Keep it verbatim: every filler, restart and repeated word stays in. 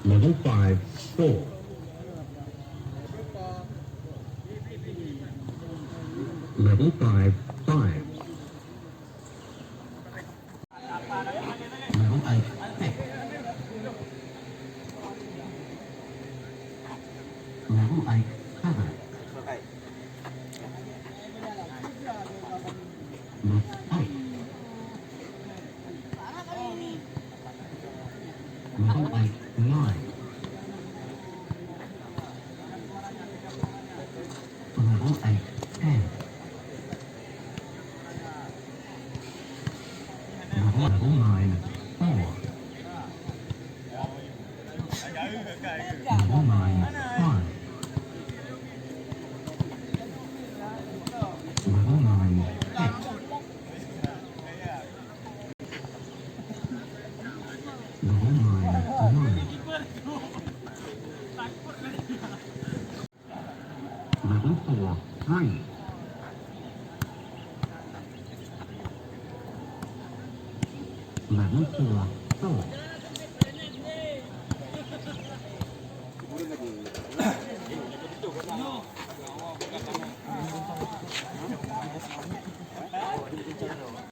Level five, four. Level five, five. Level eight, six. Level eight, seven. Level eight. Level eight, nine. Level eight, ten. Level, level nine, four. Level nine, five. Level nine, six. Level nine, one. Level four, three. Level four, four.